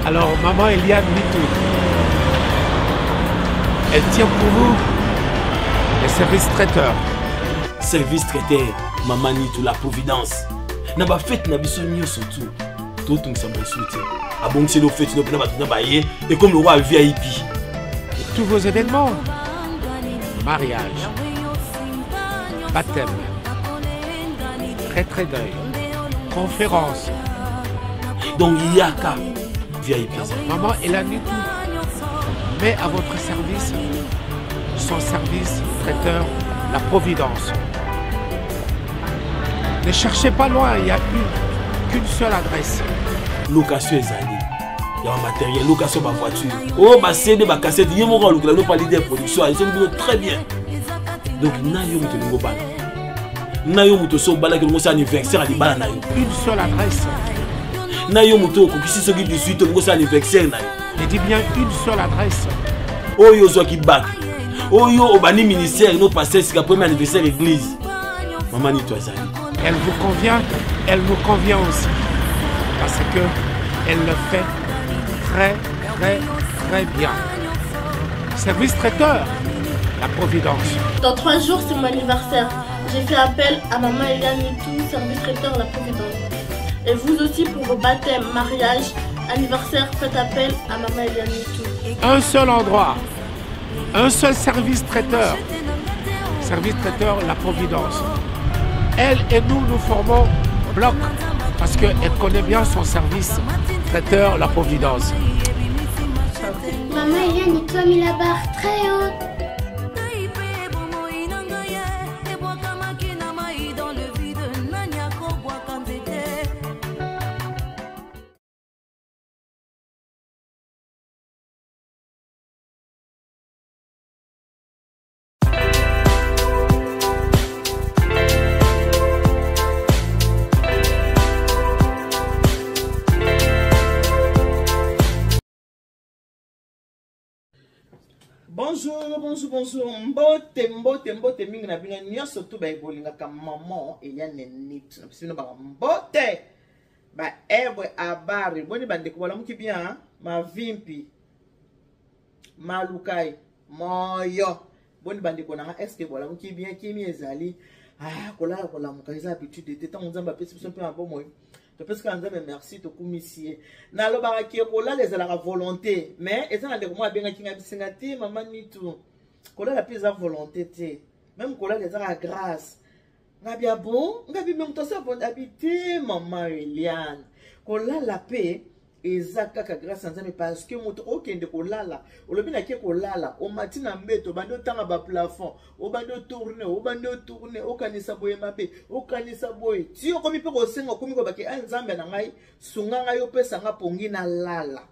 Alors, maman Eliane Nitu, elle tient pour vous les services traiteurs. Service traiteur, maman Nitu, la providence. Na ba fête na biso nyonso tout. Totungisa mosusu te. Abongiseli fête no mpena bato na baye et comme le roi VIP. Tous vos événements, mariage, baptême, retrait deuil, conférence. Donc yaka VIP. Maman Eliane Nitu met à votre service son service traiteur, la Providence. Ne cherchez pas loin, il n'y a qu'une seule adresse. Location ezali ya matériel, location ba voiture, oh ba CD, ba cassette, ye moko alukela no pa leader production, esoki bino très bien. Donc na yo moto olingi obala, na yo moto osi obalaki olingi osala anniversaire ya libala na yo. Une seule adresse. Na yo moto okokisi soki 18 olingi osala anniversaire na yo. Je dis bien une seule adresse. Oyo ozwaki bac, oyo obandi ministère no pasteur sika premier anniversaire église. Maman Nitu azali. Elle vous convient, elle nous convient aussi. Parce que elle le fait très, très, très bien. Service traiteur, la Providence. Dans 3 jours, c'est mon anniversaire. J'ai fait appel à maman Eliane Nitu, service traiteur, la Providence. Et vous aussi, pour vos baptêmes, mariages, anniversaires, faites appel à maman Eliane Nitu. Un seul endroit, un seul service traiteur. Service traiteur, la Providence. Elle et nous, nous formons bloc parce qu'elle connaît bien son service traiteur, la Providence. Maman Eliane Nitu a mis la barre très haute. Bonjour, bonjour, bonjour. Mbote, mbote, mbote mingi na bino nyonso tu baye bolingaka maman Eliane Nitu. Na bino baka mbote. Ba ebwe abari. Boni bandeko bolamuki bien, hein? Mavimpi. Malukai. Moyo. Boni bandeko nanga, est-ce que bolamuki bien? Kimi ezali. Ah, kolala kolamuka eza habitude te. Tango Nzambe apesi biso mpe mabomoi. Topesi kaka Nzambe merci, tokumisi ye. Nalobaka ke kolala ezalaka volonté, mais eza na ndeko moko abengaki ngai bisinga te, mama Nitu. Kolala mpe eza volonté te. Même kolala ezalaka grâce. Ngabi ah bon? Ngabi mais moto aza volonté abi te, mama Eliane. Kolala mpe eza kaka grâce ya Nzambe parce que moto okende kolala, olobi nake kolala, omati na mbeto, obandi otanga ba plafond, obandi otourne, obandi otourne, okanisa boye mabe, okanisa boye, ti okomi mpe kosenga, okomi kobaki, ah, Nzambe na ngai, sunga ngai, opesa nga pongi nalala.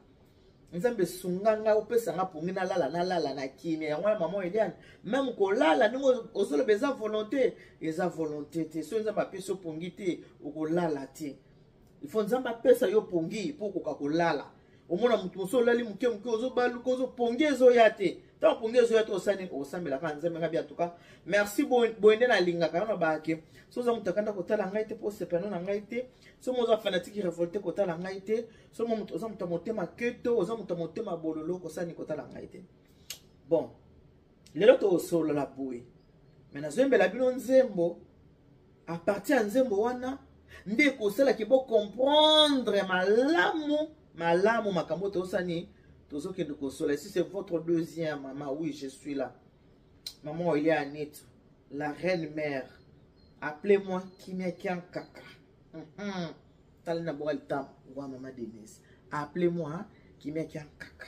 Nzambe sunga ngai, opesa nga pongi nalala, nalala na kimia. Yango wana maman Eliane, même kolala ndenge ozoloba eza volonté, eza volonté te. Soki Nzambe apesi yo pongi te, okolala te. Il faut Nzambe apesa yo pongi po okoka kolala. Omona moto mosusu olali moke moke, ozobaluka, ozopongi ezoya te. Ntango pongi ezoya te, osani osambelaka Nzambe ngabi en tout cas. Merci boye nde nalingaka yo na baake. Soki oza moto akanda kotala ngai te po osepela na ngai te, soki oza fanatique révolté kotala ngai te, soki oza moto ya motema keto, oza moto ya motema bololo, kosani kotala ngai te. Bon, lelo tosolola boye. Mais nazoyembela bino nzembo, à partir ya nzembo wana nde ekosalaki bo comprendre malamu malamu makambo tozosani tozokende kosola. Si c'est votre deuxième maman, oui, je suis là. Maman Eliane Nitu, la reine mère. Appelez-moi Kimia Kiankaka. Tala na boka litam, wa maman Denise. Appelez-moi Kimia Kiankaka.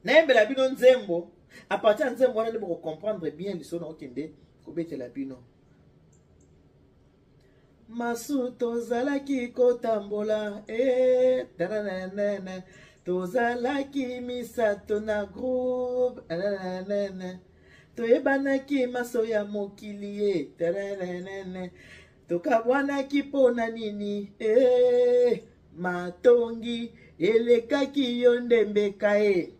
Nayembela bino nzembo, à partir ya nzembo wana nde boko comprendre bien lisolo na okende kobetela bino. Masu tozalaki kotambola, eh, tananana, tozalaki misato na groupe, tananana, toyebanaki maso ya mokili ye, tananana, tokabwanaki mpo na nini, eh, matongi Elekaki yo nde mbeka e.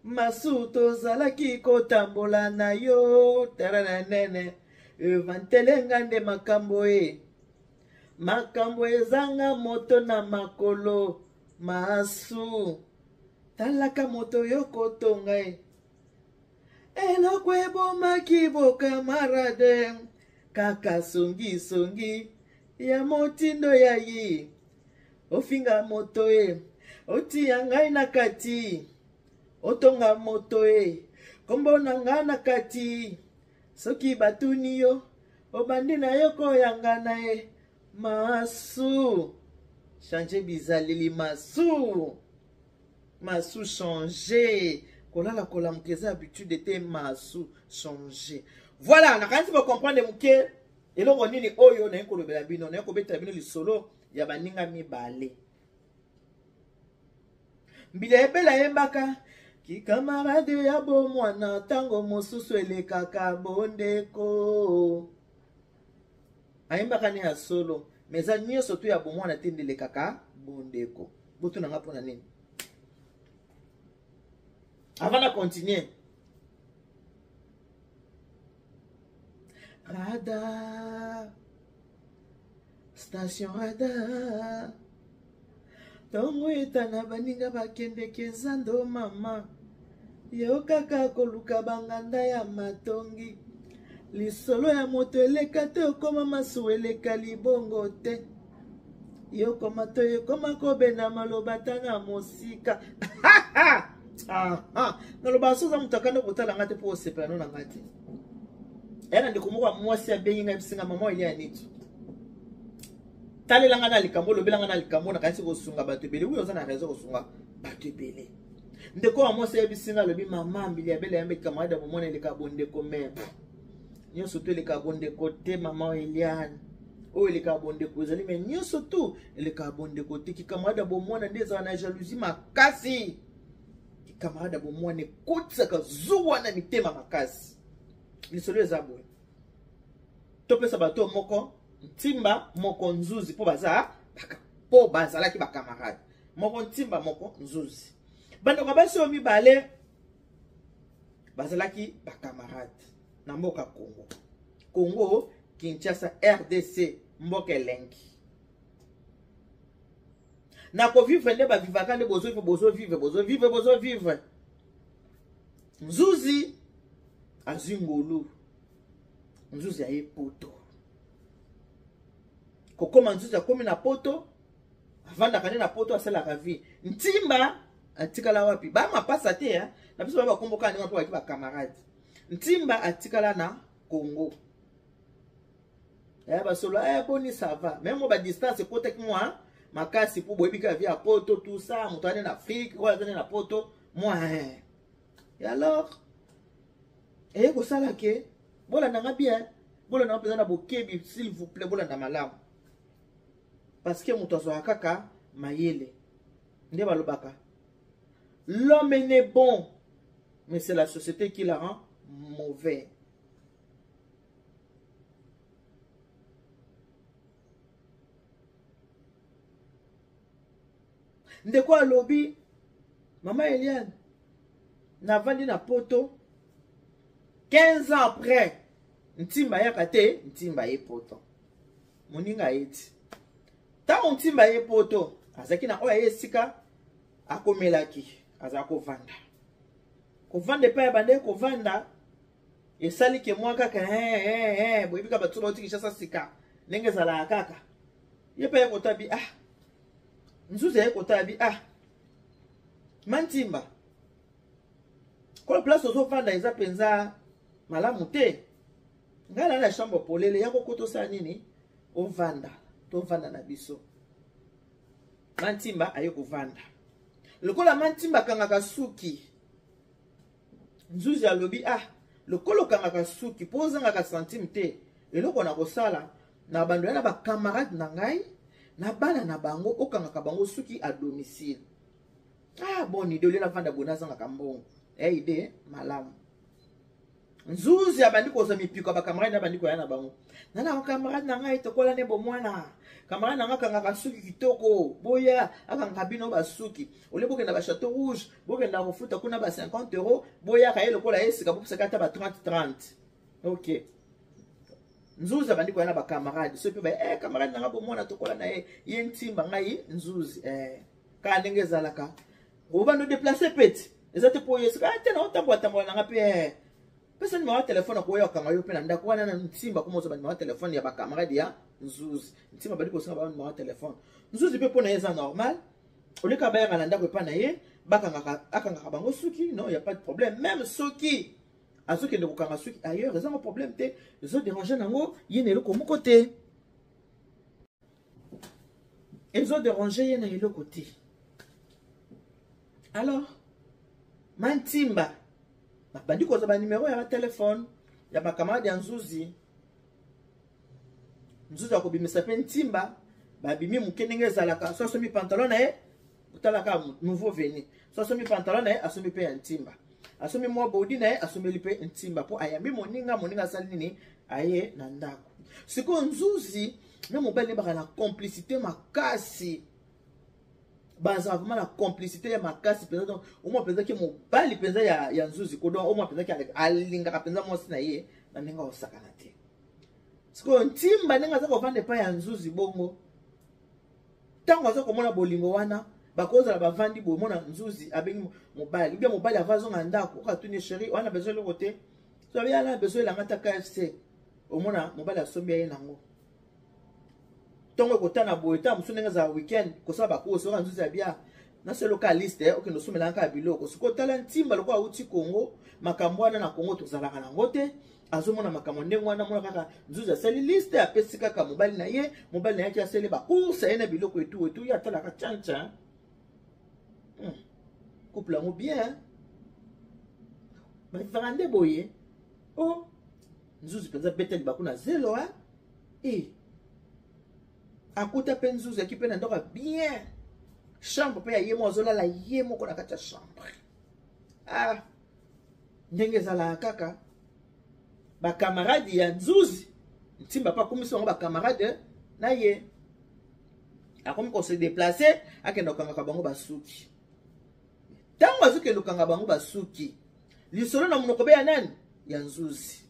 Masu tozalaki kotambola na yo tarananene evantelenga nde makambo e. Makambo ezanga moto na makolo masu talaka moto yo kotonga e. Eloko ebomaki bokamarade kaka songisongi ya motindo ya ye. Ofinga moto e, otia ngai na kati, otonga moto e, kombo na ngai na kati. Soki batuni yo, obandi na yo koyangana e, masu change bizaleli masu masu change kolala kolamuka eza habitude te masu change. Voilà, nakanisi bo comprendre moke eloko nini oyo naye kolobela bino, naye kobetela bino lisolo ya baninga mibale. Mbila ebela yembaka kikamarade ya bomwana ntango mosusu elekaka bondeko. Ayembaka ne ya solo, mais eza nyonso to ya bomwana te nde elekaka bondeko. Botuna nga mpona nini? Avant na continuer. Radar, station radar, ntongo etana baninga bakendeke zando mama, yo kaka koluka banganda ya matongi, lisolo ya moto eleka te okoma masuwa eleka libongo te, yo koma to ekoma kobenda maloba ta na mosika. Naloba soza moto akanda kotala nga te mpo osepela no na nga te. Eya na ndeko moko ya mwasi abengi ngai bisinga mama Elia Nitu. Talela nga na likambo, lobela nga na likambo, nakanisi kosunga bato ebele. Oui, oza na raison kosunga bato ebele. Ndeko ya mwasi ayebisi nga alobi mama Mbili ya Bele yambe camarade ya bomwana eleka bondeko mais nyonso to eleka bondeko te mama Eliane. Oyo eleka bondeko ezali mais nyonso tu eleka bondeko te. Ki camarade ya bomwana nde ezala na jalousie makasi. Ki camarade ya bomwana ekotisaka zuwa na mitema makasi. Lisolo eza boye. Topesa bato moko ntimba moko nzuzi po baza baka po bazalaki ba camarade. Moko ntimba moko nzuzi. Bandeko basi oyo mibale bazalaki ba camarade na mboka Congo. Congo Kinshasa RDC mboka elengi. Na ko vivre nde ba vivaka nde bozo vivre bozo vivre bozo vivre bozo vivre. Nzuzi azwi ngolu. Nzuzi aye poto. Kokoma nzuzi akomi na poto, avandaka nde na poto asalaka vie. Ntimba atikala wapi? Ba mapasa te hein. Na biso ba bakomboka ndenge mpo baki ba camarade. Ntimba atikala na Congo. Eh basolo eh boni ça va. Même moi ba distance ekotaki moi makasi po boyebi ka vie ya poto tout ça, moto ane na Afrique, oyo azali na poto, moi hein. Et alors eye kosala ke bolanda nga bien, bolanda nga mpenza na bokebi s'il vous plaît, bolanda malamu. Parce que moto azwaka kaka mayele. Nde balobaka l'homme est né bon, mais c'est la société qui la rend mauvais. Ndeko alobi mama Eliane navandi na poto 15 ans après ntimba yaka te, ntimba ye poto moninga ayeti ntango ntimba ye poto azalaki na oyo aye esika akomelaki azala kovanda kovanda epai ya bandeki kovanda esali ke mwa kaka boyebi kaka bato bauti Kinshasa sika ndenge ezalaka kaka ye mpe aye kotala bi ah nzuzi aye kotala bi ah mantimba kola place ozovanda eza mpenza malamu te ngai na na chambre polele ya kokota osala nini ovanda tovanda na biso mantimba aye kovanda lokola mantimba akangaka suki nzuzi alobi ah lokola okangaka suki mpo ozangaka centime te eloko na kosala na bando ya na ba camarade na ngai na bana na bango okangaka bango suki à domicile. Ah bon idée olie navanda boye nazangaka mbongo. Eh idée malamu. Nzuzi abandi kozwa mipiko ya bakamarade na bandi koya na bango. Nana kamarade na ngai tokola ne bomwana. Kamarade na ngai akangaka suki kitoko. Boya akangaka bino basuki. Olie bokenda ba Chateau Rouge, bokenda kofuta kuna ba 50 euros, boyaka ye lokola ye sika bopesaka ata ba 30 30. OK. Nzuzi abandi koya na bakamarade. Soki mpe ba eh kamarade na ngai bomwana tokola na ye, ye ntimba ngai nzuzi. Eh kaka ndenge ezalaka. Obando déplacer peti. Eza te po ye sika ah, te na otambola tambola na ngai mpe eh. Pesa nimero ya telefone akoya okanga yo mpe na ndako wana na ntimba koma ozwa banimero ya telefone ya bakamarade ya nzuzi. Ntimba bali kosenga ba nimero ya telefone. Nzuzi mpe mpo na ye eza normal. Oleka bayaka na ndako epai na ye, bakangaka akangaka bango suki, non, y a pas de problème. Même soki azokende kokanga suki ailleurs, eza ngo problème te, ezo déranger nango ye na eloko moko te. Ezo déranger ye na eloko te. Alors, mantimba babandi kozwa ba numéro ya telefone ya bakamarade ya nzuzi. Nzuzi akobimisa mpe ntimba, babimi moke ndenge ezalaka. So asombi pantalon na ye, otalaka nouveau venu. So asombi pantalon na ye, asombi mpe ya ntimba. Asombi mwa bodi na ye, asombeli mpe ntimba mpo ayambi moninga, moninga asali nini? Aye na ndako. Sikoyo nzuzi na mobali ne baka na complicité makasi. Bazala vraiment na complicité ya makasi mpenza. Donc omwa mpenza ke mobali mpenza ya nzuzi ko, donc omwa mpenza ke alingaka mpenza mwasi na ye na ndenge akosakana te. Sikoyo ntimba ndenge aza kovanda epai ya nzuzi bongo, ntango aza komona bolingo wana, bakozala bavandi boye, mona nzuzi abengi mobali, ubia mobali ava azonga ndako, oka atuni chéri wana besoin eloko te, so abi ana besoin elanga ta KFC, omona mobali asombi ye nango. Ntongo ekotana boye, ntango mosusu ndenge ezala weekend, kosala bacourse, oka nzuzi ya bia naseloka liste, okende osomelaka kaka biloko. Sikoyo tala ntimba lokola auti Congo, makambo wana na Congo tozalaka nango te. Azomona makambo ndenge wana, mona kaka nzuzi asali liste, apesi kaka mobali na ye, mobali na ye aki asali bacourse aye na biloko etu etu, ye atalaka tchan tchan. Couple yango bien, bavivaka nde boye. Oh, nzuzi mpenza beta libaku na zelo, hein? Eh, akuta mpe nzuzi aki mpe na ndako ya bien, chambre mpe ya ye moko, azolala ye moko na kati ya chambre. Ah, ndenge ezalaka kaka bakamarade ya nzuzi, ntimba mpe akomisi bango bakamarade na ye, akomi kose déplacer, akende kokangaka bango basuki. Ntango azokende kokanga bango basuki, lisolo na monoko be ya nani? Ya nzuzi.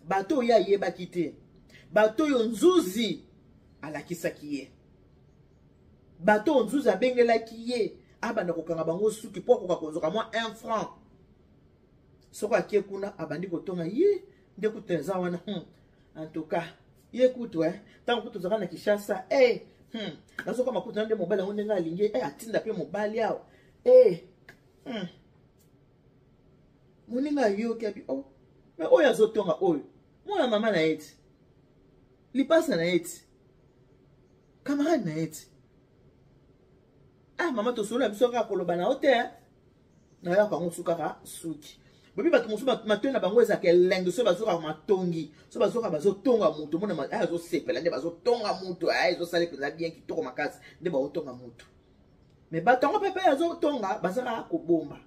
Bato oyo ayebaki te, bato oyo nzuzi alakisaki ye, bato oyo nzuzi abengelaki ye abanda kokanga bango suki mpo akoka kozwaka mwa 1 franc. Soko akie kuna abandi kotonga ye nde kutu eza wana. En tout cas ye kutu ntango kutu ozalaka na Kinshasa, nazokama kutu na nde mobali yango ndenge alingi, atinda mpe mobali awa. Moninga ayoki abi, oh, mais oyo azotonga oyo mwana mama na ye ti, lipasa na ye ti, camarade na ye ti. Ah mama, tosolola biso kaka koloba na yo te, nayaka yango su kaka suki. Bobi bato mosusu matoi na bango ezalaka elengi, so bazokaka matongi, so bazoka bazotonga moto, omona azosepela nde bazotonga moto, ezosala mpenza bien kitoko makasi nde baotonga moto. Mais bato yango mpe mpe azotonga bazalaka kobomba,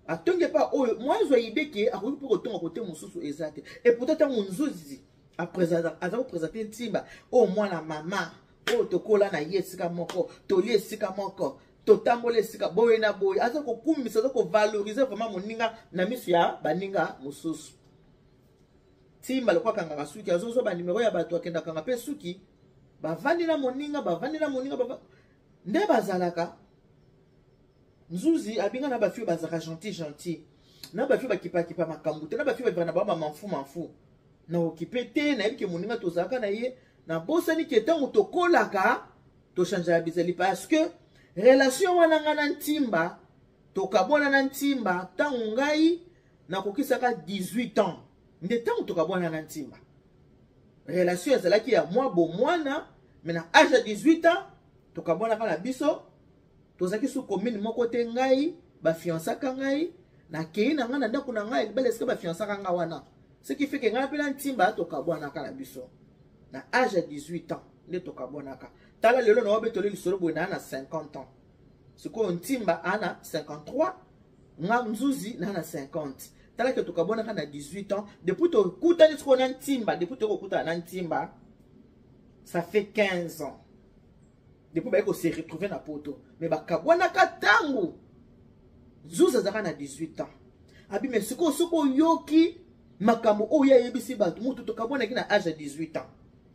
atongi epa oyo mwa azwa ide ke akoki mpe kotonga kote mosusu eza te. Et pourtant ntango nzuzi aza kopresente ntimba oyo mwana mama oyo tokola na ye esika moko, tolie esika moko, totambola esika boye na boye, aza kokumisa, aza kovalorize vraiment moninga na miso ya baninga mosusu. Ntimba lokola akangaka suki, azozwa banimero ya bato, akenda akanga mpe suki, bavandi na moninga, bavandi na moninga, nde bazalaka. Nzuzi abinga na bafio bazalaka gentil gentil, na bafio bakipakipa makambo te, na bafio bavivaka na bango bamanfu manfu na okipe te. Nayebi ke moninga tozalaka na ye, nabosani ke ntango tokolaka tochangeaka bizali, parce que relation wana nga na ntimba tokabwana na ntimba ntango ngai nakokisaka 18 ans, nde ntango tokabwana na ntimba relation ezalaki ya mwa bomwana, mais na age ya 18 ans tokabwanaka na biso, tozalaki su commune moko te. Ngai bafiansaka ngai, nakei na ngai na ndako na ngai libala esika bafiansaka ngai wana, ce qui fait que ngai mpe na ntimba tokabwanaka na biso na age ya 18 ans nde tokabwanaka. Tala lelo na wabetoli lisolo boye na na 50 ans, sikoyo ntimba ana 53, nga nzuzi na na 50. Tala ke tokabwanaka na 18 ans. Depuis tokutani sikoyo na Ntimba, depuis tokokutana na Ntimba, ça fait 15 ans. Depuis baye ko se retrouver na poto. Mais bakabwanaka tango Nzuzi azalaka na 18 ans. Abi mais sikoyo soki oyoki makambo oyo ayebisi bato, moto tokabwanaki na age ya 18 ans.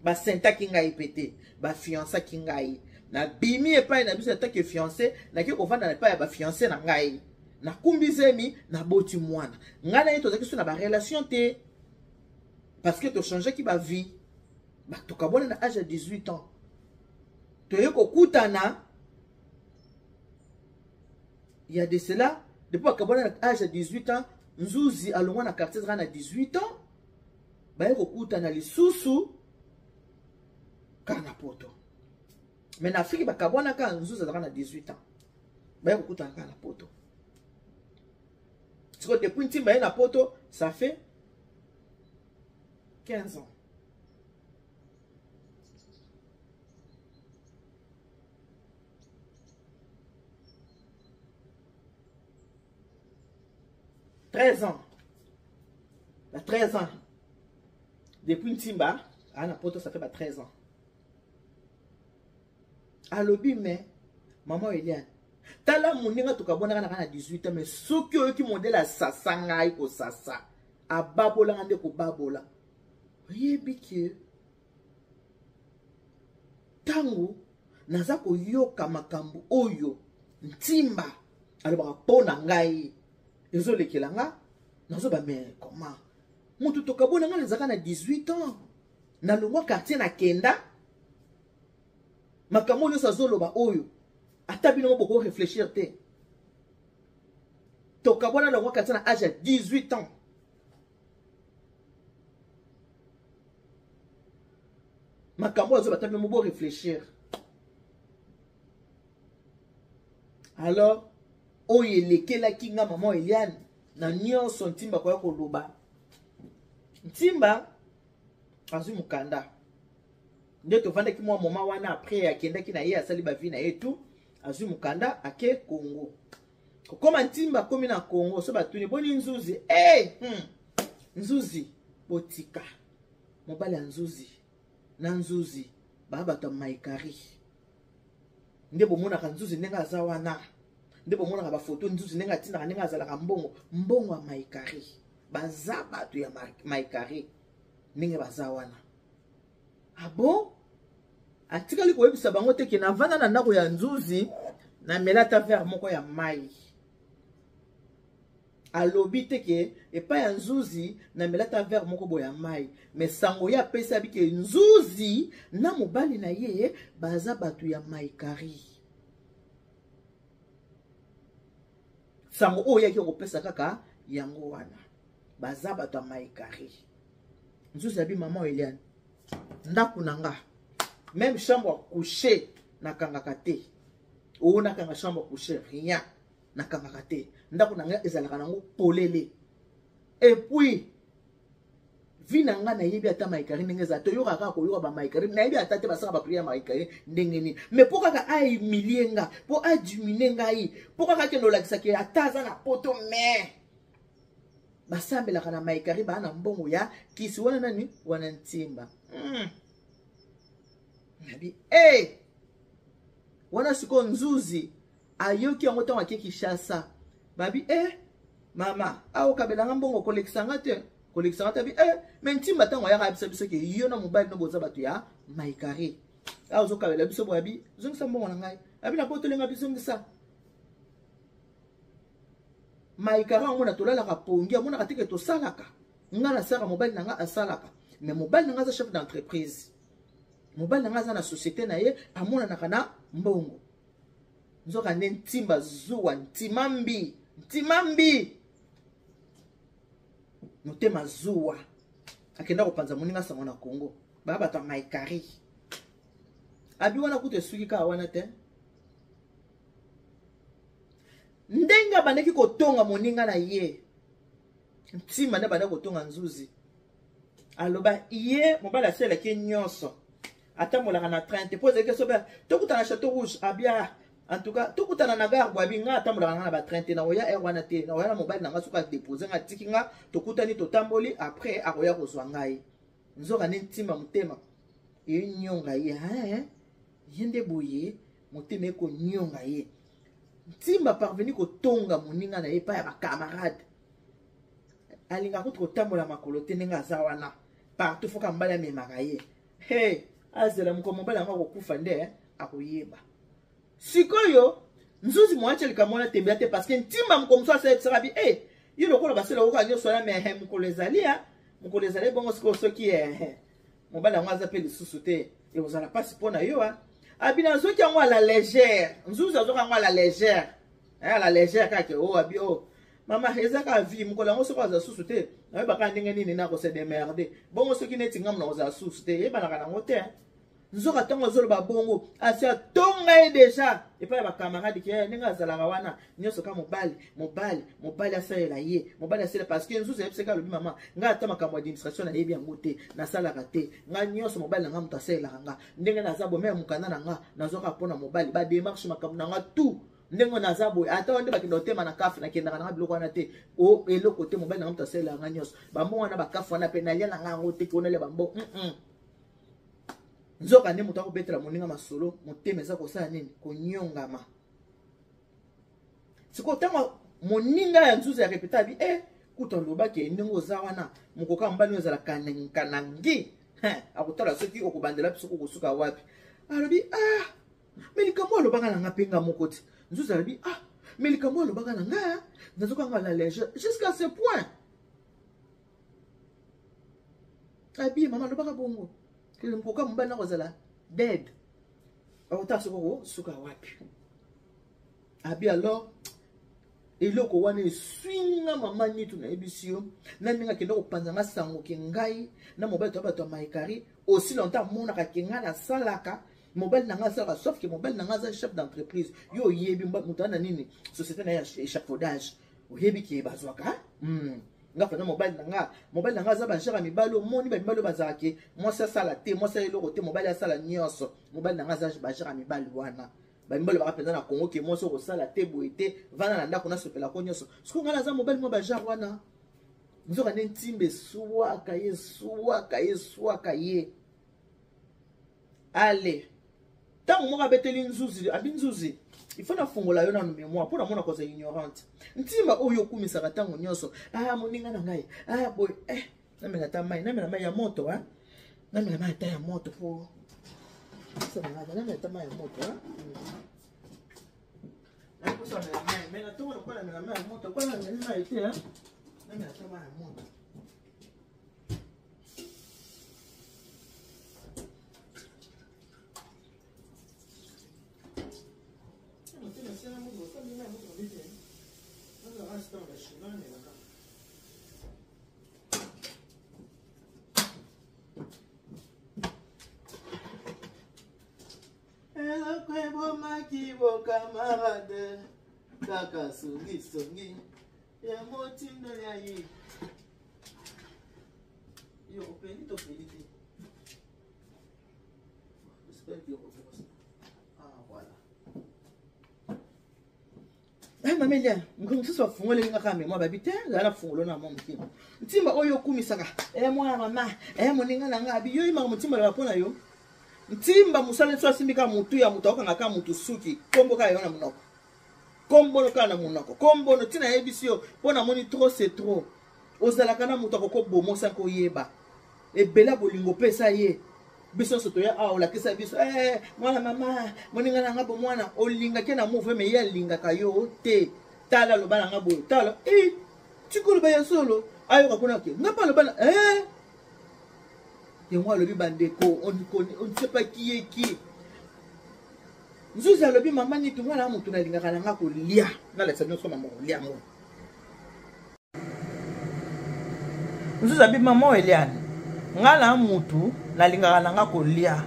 Basentaki ngai pe te, bafiansaki ngai. Nabimi epai na biso atake fiancé, nake kovanda na epai ya bafiancé na ngai. Nakumbi zemi, naboti mwana. Ngai na ye tozalaki so na ba relation te. Parce que tochangeaki ba vie. Tokabwana na age ya 18 ans. Toye kokutana il y a de cela, depuis bakabwana na age ya 18 ans, Nzuzi alongwa na quartier ezalaka na 18 ans, baye kokutana lisusu kaka na poto. Mais na Afrique bakabwana kaka Nzuzi azalaka na 18 ans, baye kokutana kaka na poto. Sikoyo depuis Ntimba ye na poto, ça fait 15 ans. 13 ans. Ba 13 ans. Depuis Ntimba, à na poto, ça fait ba 13 ans. Alobi mais maman Eliane, tala moninga tokabonaka na na 18 ans, mais soki oyoki modèle asasa ngai kosasa, ababola nga nde kobabola. Oyebi ke tango naza koyoka makambo oyo Ntimba alobaka mpo na ngai ezolekela nga, nazoba mais comment moto tokabona nga nazalaka na 18 ans, nalongwa quartier nakenda, makambo nyonso azoloba oyo ata bino moko boko réfléchir te. Tokabona nalongwa quartier na âge ya 18 ans. Makambo azoba ata bino moko bo réfléchir. Alors oyo elekelaki nga maman Eliane na nyonso Ntimba koya koloba. Ntimba azwi mokanda nde tovandaki mwa moment wana, après akendaki na ye asali ba vie na ye tout, azwi mokanda ake Congo. Kokoma Ntimba akomi na Congo, so batuni boni Nzuzi, hey, Nzuzi botika mobali ya Nzuzi na Nzuzi ba bato ya Maikari. Nde bomonaka Nzuzi ndenge aza wana, nde bomonaka ba photo Nzuzi ndenge atindaka, ndenge azalaka mbongo, mbongo ya Maikari. Baza bato ya Maikari ndenge baza wana. Ah bon? Atikali koyebisa bango te ke navanda na ndako ya Nzuzi, namela ata verre moko ya mai. Alobi te ke epai ya Nzuzi namela ata verre moko boye ya mai. Mais sango ye apesi abi ke Nzuzi na mobali na ye baza bato ya Maikari. Sango oyo yaki kopesa kaka yango wana, baza bato ya Maikari. Nzuzi abi maman Eliane, ndako na nga même chambre à coucher nakangaka te. Oyo nakanga chambre à coucher rien, nakangaka te. Ndako na nga ezalaka nango polele. Et puis vi na nga nayebi ata Maikari ndenge ezala, toyokaka kaka koyoka ba Maikari, nayebi ata te basaka ba prière ya Maikari ndenge nini. Mais po kaka a humilier nga, po a diminuer ngai, po kaka akende olakisa ke ata aza na poto, mais basambelaka na Maikari ba na mbongo ya kisi wana nani wana Ntimba. Nabi, hey! Wana sikoyo Nzuzi ayoki yango ntango ake Kinshasa. Babi, eh, mama, awa okabelanga mbongo, kolekisa nga te, kolekisa nga te. Abi, eh, mais Ntimba ntango ayaka ayebisa biso ke yo na mobali no boza bato ya Maikari. Awa ozokabela biso boye, abi, zongisa mbongo na ngai. Abi, na botolenga biso, zongisa. Maikari yango na tolalaka pongi, amonaka te ke tosalaka. Nga nasalaka, mobali na nga asalaka. Mais mobali na nga aza chef d'entreprise. Mobali na nga aza na société na ye, amonanaka na mbongo. Nzoka nde Ntimba zuwa, Ntimambi, Ntimambi. Motema zuwa. Akenda kopanza moninga sango na Congo. Ba bato ya Maikari. Abi wana kutu esuki kaka wana te. Ndenge abandaki kotonga moninga na ye. Ntimba nde abandaki kotonga Nzuzi. Aloba ye mobali asalelaki ye nyonso. Atambolaka na train te. Po ezalaki sobe, tokuta na Château Rouge, abia. En tout cas, tokutana na gare bwabi nga atambolaka nga na batrain te, nakoya heure wana te, nakoya na mobali na nga soki adepose nga atiki nga, tokutani totamboli, après akoya kozwa ngai. Nzoka nde ntimba motema enyonga ye, hein? Ye nde boye motema ekonyonga ye. Ntimba parvenu kotonga moninga na ye epai ya bacamarade. Alingaka kutu kotambola makolo te ndenge aza wana, partout foka mobali amemaka ye. Hey, azela moko mobali yango akokufa nde akoyeba. Sikoyo nzuzi mwache likambo wana tembela te parce que ntimba moko mosusu asayebisaka bi eh, yo lokola basala okoka nyonso wana mais eh, mokolo ezali ya mokolo ezali bongo sikoyo soki eh, mobali yango aza mpe lisusu te ekozala mpasi mpo na yo a abi nazoki yango à la légère. Nzuzi azoki yango à la légère, eh, à la légère kaka o oh, abi o oh. Mama eza kaka vie mokolo yango soki aza susu te nayebaka ndenge nini na kose démerder bongo soki neti ngambo na kozala susu te eyebanaka nango te. Nzoka ntango azoloba bongo asi atonga ye deja epai ya bacamarade ke ndenge azalaka wana nyonso ka mobali mobali mobali asalela ye mobali asalela parce que nzuzi ayebisaki alobi mama ngai ata makambo ya administration nayebi yango te nasalaka te ngai nyonso mobali na ngai moto asalelaka nga ndenge naza boye meme mokanda na nga nazwaka mpona mobali bademarche makambo na nga tout ndenge naza boye ata nde bakenda kotema na kafe nakendaka nanga biloko wana te o eloko te mobali na nga moto asalelaka nga nyonso bambongo wana bakafe wana mpe nalia na nga yango te konalia bambongo. Nzoka nde moto akobetela moninga masolo motema eza kosala nini konyongama. Sikoyo ntango moninga ya nzuzi ya repeta abi eh, kutu alobaki ndenge oza wana mokoka mobali oyo ezala kanangi akotala soki okobandela biso kokosuka wapi. Alobi ah me likambo alobaka na nga mpe nga moko ti nzuzi alobi ah me likambo alobaka na nga nazokanga la légère jusqu'à ce point. Abi mama alobaka bongo mokoka mobali nakozala dead akotala soki okosuka wapi. Abi alors eloko wana eswi nga mama nitu nayebisi yo na ndenge akenda kopanza nga sango ke ngai na mobali to bato ya maekari aussi longtemps amonaka ke ngai nasalaka mobali na ngai asalaka sauf ke mobali na ngai aza chef d'entreprise. Yo oyebi moto ana nini société na ye ya échafaudage oyebi ke bazwaka nga fana mobali na nga mobali na nga aza bajare ya mibali omoni bamibali oyo bazalaka ke mwasi asala te mwasi aya eloko te mobali asala nyonso mobali na nga aza bajare ya mibali wana bamibali baka mpenza na Congo ke mwasi okosala te boye te vanda na ndako nasopelako nyonso sikoyo ngai naza mobali mwa bajare wana nzoka nde ntimba eswaka ye eswaka ye eswaka ye. Ale ntango moko abeteli nzuzi abi nzuzi il faut nafungola yo nanu mémoire mpo namona koza ignorante ntimba oyo okumisaka ntango nyonso ah moninga na ngai ah boye eh namela ata mai namela mai ya moto hein namela mai ata ya moto po namela ata mai ya moto hein nakosamela mai me natongo lokola namela mai ya moto lokola nameli mai te hein namela ata mai ya moto. Eloko ebomaki bokamarade kaka songisongi ya motindo ya ye yo opeli topeli te. J'espère qu'il repose. Ah, voilà. Eh, mama Elia, mokolo mosusu bafungoleli nga kaka mémoire babi te zala na fungolo na mwa moke ntimba oyo okumisaka e mwana mama e moninga na nga abi yo yimaka motimba loba mpo na yo ntimba mosala so asimbi kaka motu ya moto akokanga kaka motu suki kombo kaka yo na monoko kombono kaka na monoko kombono ntina yebisi yo mpo namoni trop c'est trop ozalaka na moto akokoboma koyeba ebele ya bolingo opesa ye biso nyonso toya awa olakisa biso eh, mwana mama moninga na nga bo mwana olingaki na move me ye alingaka yo te tala aloba na nga boye tala e tikoloba ya solo ayoka kuna ke nga mpe aloba na eh. Yango alobi bandeko on ne sait pas qui est qui. Nzuzi alobi mama nitu nga na motu nalingaka na nga kolia nalakisa bino soko mama kolia yango. Nzuzi abi mama Eliane nga na mutu nalingaka na nga kolia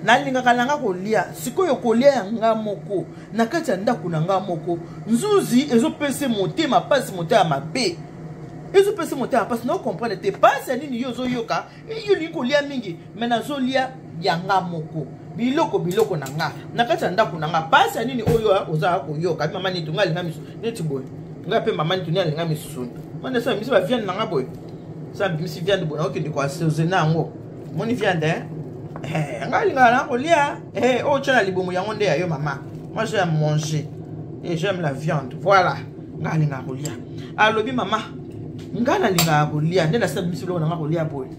nalingaka na nga kolia sikoyo kolia ya nga moko na kati ya ndako na nga moko nzuzi ezopesa motema mpasi motema mabe ezopesa motema mpasi na okomprendre te mpasi ya nini yo ozoyoka yo olingi kolia mingi me nazolia ya nga moko biloko biloko na nga na kati ya ndako na nga pasi ya nini oyo oza koyoka mama nitu nga alinga misu neti boye nga mpe mama nitu nde alinga misuni mwana so abimisi baviande na nga boye so abimisi viande boye nakokende koassaisonne yango omoni viande eh, nga alingaka na kolia eh, oyo otya na libumu yango nde ya yo mama. Moi, j'aime manger et j'aime la viande. Voilà, nga alingaka kolia. Alobi mama, nga nalingaka kolia nde nasi nabimisi biloko na nga kolia boye.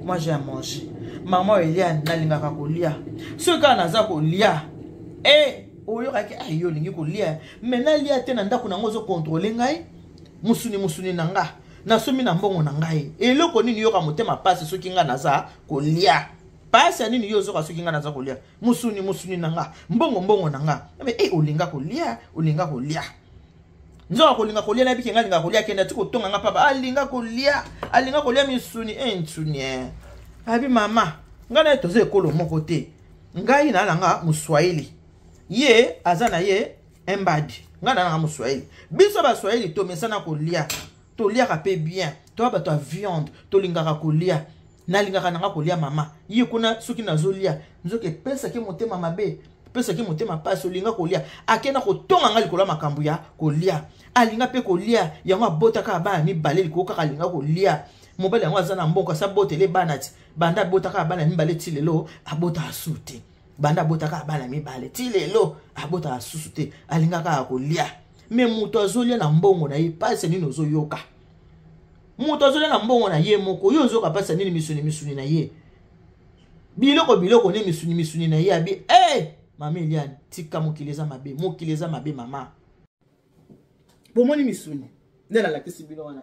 Moi, j'aime manger. Mama Eliane, nalingaka kolia. Soki kaka naza kolia, e oyokaki ah, yo olingi kolia me nalia te na ndako nango ozokontrole ngai mosuni mosuni na nga nasomi na mbongo na ngai. Eloko nini yoka motema pasi soki ngai naza kolia? Pasi ya nini yo ozoka soki ngai naza kolia mosuni mosuni na nga, mbongo mbongo na nga? Me e olinga kolia, olinga kolia nzoka kolinga kolia nayebi ke ngai alinga kolia. Kende ati kotonga nga papa alinga kolia, alinga kolia misuni e nsuni e abi mama ngai na ye toza ekolo moko te. Ngai na nanga moswahili, ye aza na ye embadi, ngai na nanga moswahili. Biso baswahili tomesana kolia, toliaka mpe bien, toya bato ya viande, tolingaka kolia. Nalingaka nanga kolia mama ye kuna soki nazolia nzoka epesaki motema mabe, epesaki motema mpasi. Olinga kolia, akenda kotonga nga likolo ya makambo ya kolia. Alinga mpe kolia yango, abotaka bana mibale likolo kaka alinga kolia. Mobali yango aza na mbongo, asi abotele bana ti banda abotaka bana mibale ti lelo abotaka su te. Banda abotaka bana mibale ti lelo abotaka susu te. Alingaka ya kolia. Me moto azolia na mbongo na ye, mpasi nini ozoyoka? Moto azolia na mbongo na ye moko, yo ozoyoka mpasi ya nini? Misuni misuni na ye, biloko biloko ne misuni misuni na ye. Abi hey! Mama Eliane, tika, mokili eza mabe, mokili eza mabe mama. Bomoni misuni nde nalakisi bino wana,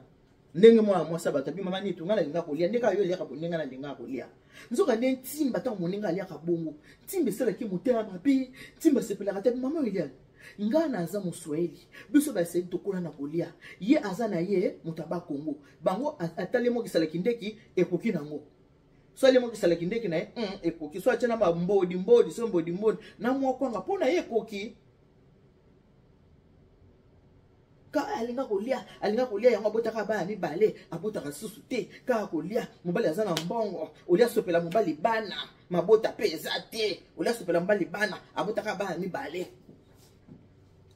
ndenge mwana mwasi bato abi mama nitu ngai nalinga kolia nde kaka yo oliaka bo, ndenge nalingaka kolia. Nzoka nde ntimba, ntango moninga aliaka bongo, ntimba esalaki motema mabe, ntimba asepelaka te. Mama Eliane, ngai naza moswahili, biso baseli tokola na kolia. Ye aza na ye moto aba Kongo, bango atali moko esalaki ndeki ekoki nango. So ali moko esalaki ndeki na ye, ekoki. So atia na bambodi mbodi, so mbodi mbodi na mwa kwanga mpo na ye, ekoki. Ka alinga kolia, alinga kolia yango abotaka bana mibale, abotaka susu te kaka kolia. Mobali aza na mbongo, olia sopela mobali bana, mabota mpe eza te. Olia sopela mobali bana, abotaka bana mibale.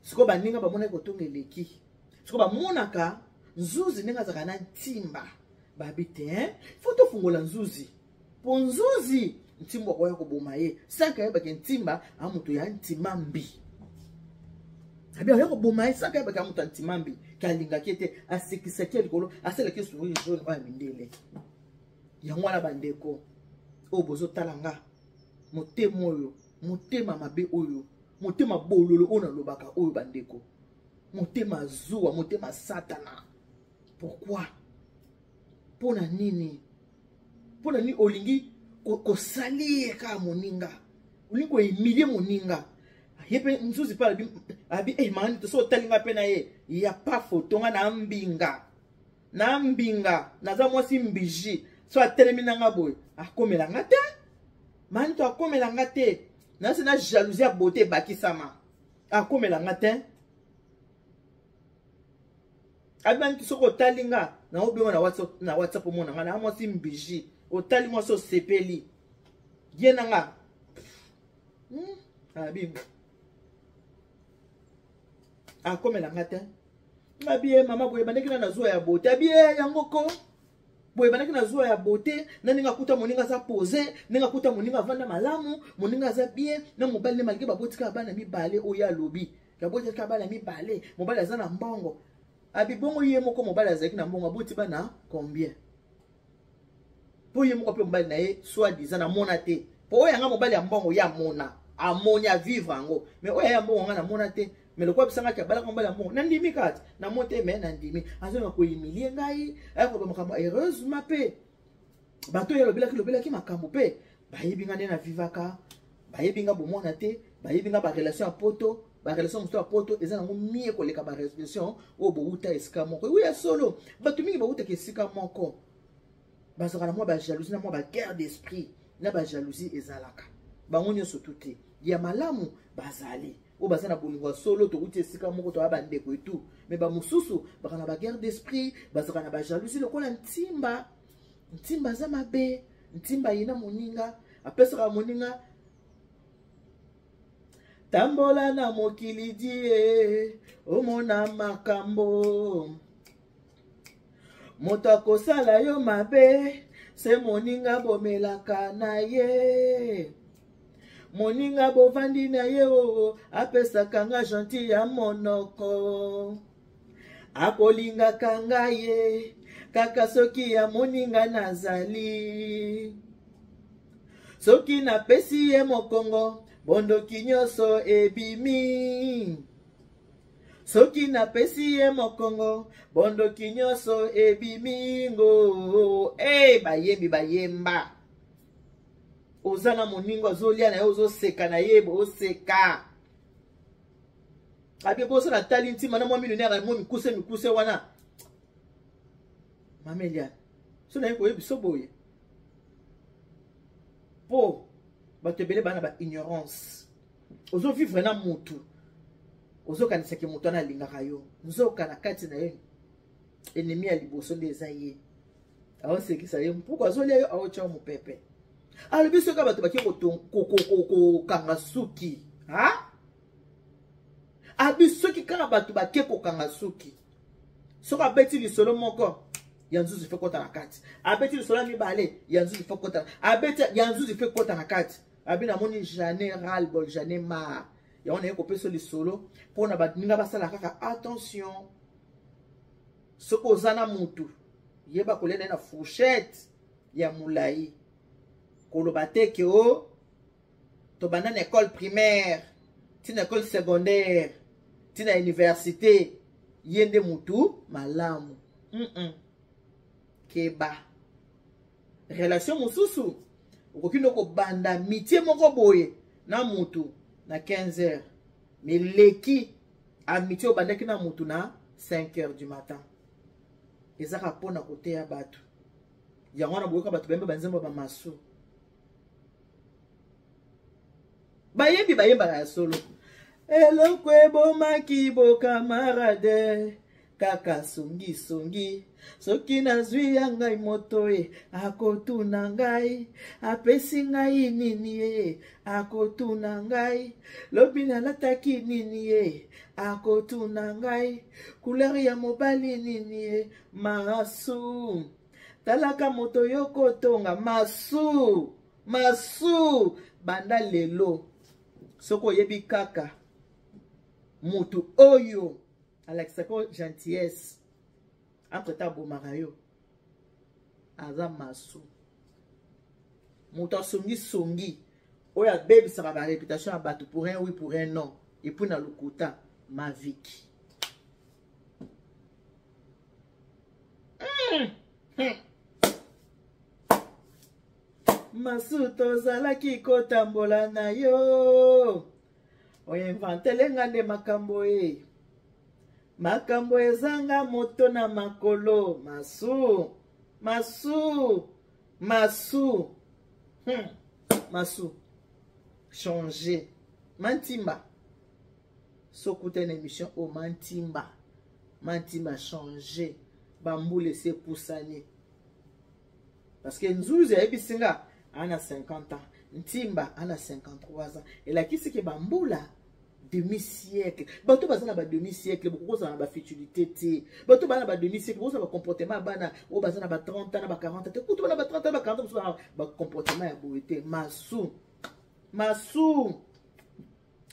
Sikoyo baninga bamonaki kotonga eleki. Sikoyo bamonaka nzuzi ndenge azalaka na ntimba, babi te fo tofungola nzuzi, mpo nzuzi ntimba akoya koboma ye. Sanka ayebaki ntimba a moto ya ntima mbi, abi akoya koboma ye. Sanka ayebaki a moto ya ntima mbi, ke alingaki ye te, asekisaki ye likolo, asalaki sourire jaune oyo ya mindele. Yango wana bandeko oyo bozotala nga, motema oyo, motema mabe oyo, motema bololo oyo nalobaka oyo bandeko, motema zuwa, motema satana. Pourquoi? Mpona nini? Mpona nini olingi kosalie kaka moninga, olingi kohumilie moninga? Ye mpe nzuzi mpe alobi abi eh, mani to so otali nga mpe na ye ya pa foto nga na mbinga na mbinga, naza mwasi mbiji. So atelemi na nga boye, akomela nga te. Mani to akomela nga te, nasi na jalousie ya beauté ebakisama, akomela nga te. Abimani soki otali nga na obenga na WhatsApp, na WhatsApp omona nga na mwasi mbiji. Otali mwasi osepeli ye na nga. Abi akomela nga te. Abi ye mama boye bandeki na nazwa ya bote. Abi ye yango ko boye bandaki na zuwa ya beauté na ndenge akuta moninga aza pose, ndenge akuta moninga avanda malamu, moninga aza bien na mobali ne, malgré babotika bana mibale. Oyo alobi babotika bana mibale, mobali aza na mbongo. Abi bongo ye moko mobali azalaki na mbongo, aboti bana combien? Mpo ye moko mpe mobali na ye soit disant namona te, mpo oyo yanga mobali ya mbongo ye amona, amoni avivre yango, mais oyo ya mbongo nga namona te. Me lokola bisangaki abalaka mobali ya mbongo, nandimi kati namo te, me nandimi azonga kohumilie ngai, ayakoloba makambo. Heureusement mpe bato oyo alobelaki lobelaki makambo mpe bayebi nga nde na vivaka, bayebi nga bomwana te, bayebi nga barelation ya poto. Barelation mosusu ya poto eza nango mie koleka barelation oyo bowuta esika moko. Oyo ya solo, bato mingi bawutaka esika moko bazalaka na mwa bajalousie, na mwa baguerre d'esprit, na bajalousie ezalaka bango nyonso tu te. Ya malamu bazali oyo baza na bolingo ya solo, tokuti esika moko, toya bandeko etu. Me bamosusu baka na baguerre d'esprit, bazalaka na bajalousie lokola ntimba. Ntimba aza mabe, ntimba ayina moninga. Apesaka moninga. Tambola na mokili die, omona makambo. Moto akosala yo mabe, se moninga bomelaka na ye. Moninga bovandi na ye oo, apesaka nga gentil ya monoko. Akolingaka nga ye, kaka soki ya moninga nazali. Soki napesi ye mokongo, bondoki nyonso ebimi. Soki napesi ye mokongo, bondoki nyonso ebimi ngo. Hey, bayembi bayemba. Oza na moningo azolia na ye, ozoseka na ye, boseka. Abi boso na tali ntima na mwa millionnaire mwa mikuse mikuse wana. Mama Eliane, so naye koyebi so boye. Po bato ebele bana ba ignorance. Ozo vivre na mutu. Ozokanisaki moto wana alingaka yo. Nzoka na kati na ye ennemi ya liboso nde eza ye. Aosekisa ye mpuku azolia yo, aotya yo mopepe. Alobi soki bato bake kokanga suki. Ha? Abi soki kaka bato bake kokanga suki. Soki abeti lisolo moko ya nzuzi fe kota na kati. Abeti lisolo ya mibale ya nzuzi fe kota. Abeti ya nzuzi fe kota na kati. Abi namoni jamais ras-le-bol, jamais marre. Yango naye kopesa lisolo mpona baninga basala kaka attention. Soki oza na mutu, yeba kolia naye na fourchette ya molai. Koloba te ke o tobanda na école primaire, ti na école secondaire, ti na université, ye nde mutu malamu. Keba. Relation mosusu okoki no kobanda amitié moko boye na mutu na 15 heures, mais leki amitié obandaki na mutu na 5 heures du matin. Ezaka mpona koteya bato. Yango wana boyoka bato bayemba banzembo ba masu. Bayembi bayembaka ya solo. Eloko ebomaki bokamarade kaka songi songi. Soki nazwi ya ngai moto e, akotuna ngai, apesi ngai nini e, akotuna ngai, lobi nalataki nini e, akotuna ngai, couleur ya mobali nini e, masu. Talaka moto yo kotonga, masu, masu. Banda lelo, soki oyebi kaka moto oyo alakisaka gentillesse, entre temps abomaka yo, aza masu. Moto asongi songi oyo abebisaka ba réputation ya bato pour un oui pour un non, et puis na lokuta maviki. Masu tozalaki kotambola na yo, oinventele nga nde makambo e, makambo ezanga moto na makolo. Masu, masu, masu. Masu, changer. Mantimba, sokuta na émission o Mantimba, Mantimba changer. Bambule se pusani. Parce que Nzuzi ayebisi nga ana 50 ans, Ntimba ana 53 ans. Elakisi ke bambula demi-siècle. Bato baza na ba demi-siècle, bokozala na ba futilité te. Bato baza na ba demi-siècle, bokozala ba comportement ya bana oyo baza na ba 30 ans, na ba 40 ans te. Kutu bana ba 30 ans, ba 40 ans, mosusu ba ba comportement ya boye te. Masu, masu,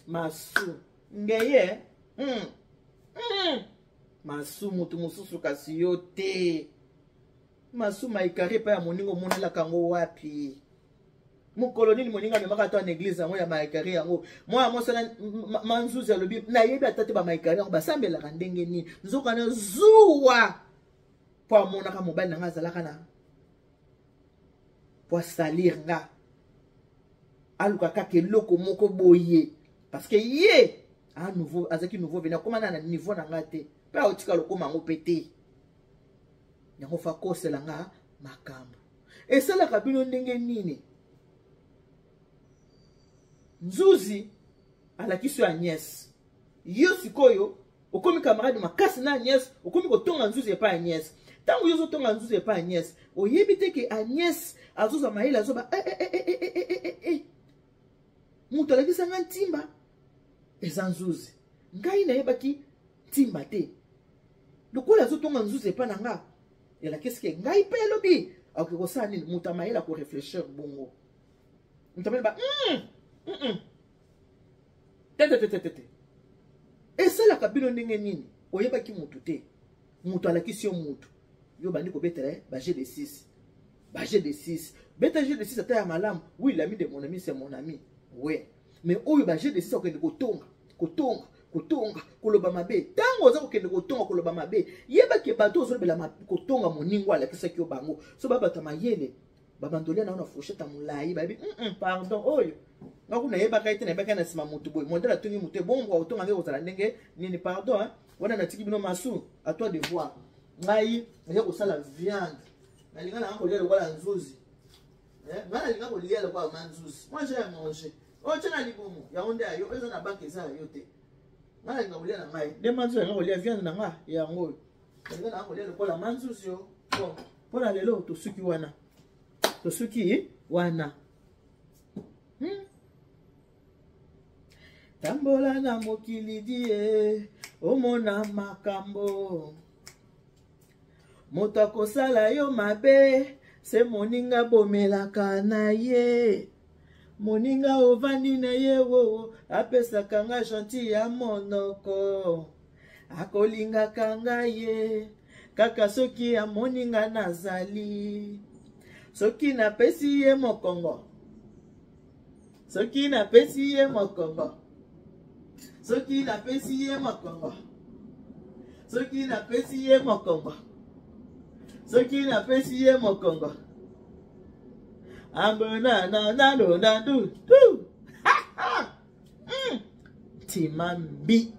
masu. Ngeye, Masu motu mosusu kasi yo te. Masu maikari epai ya moninga omonelaka yango wapi? Mokolo nini moninga amemaka ata na église yango ya maikari yango? Mwana mwasi wana, manzuzi alobi, nayebi ata te ba maikari yango basambelaka ndenge nini. Nzoka na zuwa po amonaka mobali na nga azalaka na po asalir nga, aluka kaka eloko moko boye parce que ye a nouveau, azalaki nouveau venu, akoma na niveau na nga te, pe aotika lokoma yango pe te. Yango fa kosela nga makambo esalaka bino ndenge nini? Nzuzi alakisi yo Agnès, yo sikoyo okomi camarade makasi na Agnès, okomi kotonga Nzuzi epai Agnès. Ntango yo ozotonga nzuzi epai Agnès, oyebi te ke Agnès azozwa mayele, azoba eh, eh, eh, eh, eh, eh, eh, eh. Moto alakisa nga ntimba eza nzuzi, ngai nayebaki ntimba te. Lokola azotonga nzuzi epai na nga, elakisi ke ngai mpe elobi akoki kosala nini. Moto ya mayele akoreflechir bongo. Moto amele ba te te te te te. Esalaka bino ndenge nini? Oyebaki motu te, moto alakisi yo motu, yo bandi kobetela ye ba jeu de 6, ba jeu de 6. Beta jeu de 6 ata ya malamu. Oui, l'ami de mon ami, c'est mon ami, ouais, mais oyo ba jeu de 6, okende kotonga, kotonga, kotonga, koloba mabe. Ntango oza kokende kotonga, koloba mabe, yebaki bato ozolobela, kotonga moningo alakisaki yo bango so babata mayele, babandolia na yo na fourchette ya molai, bayebi pardon oyo nga kuna nayebaka ye te, nayebaka ye na nsima motu boye, modele atongi motu ebongo kotonga nge kozala ndenge nini? Pardon, hein? Wana natiki bino masu, à toi de voir. Ngai naza kosala viande, nalinga nanga kolia lokola nzuzi, ngai nalinga kolia lokola ma nzuzi. Moi, j'ai à manger oyo tye na libumu, yango nde ya yo, eza na banke, eza ya yo te. Ngai nalinga kolia na ngai nde manzuzi, nalinga kolia viande na nga yango oyo, nalinga nanga kolia lokola manzuzi yo. Bon, mpo na lelo tosuki wana, tosuki wana. Tambola na mokili die, omona makambo. Moto akosala yo mabe se moninga bomelaka na ye, moninga ovandi na ye, wo apesaka nga gentil ya monoko, akolingaka nga ye kaka soki amoni nga nazali. Soki napesi ye mokongo, soki napesi ye mokongo, soki napesi ye mokongo, soki napesi ye mokongo, soki napesi ye mokongo, ambonananalonandu tu. Timambi.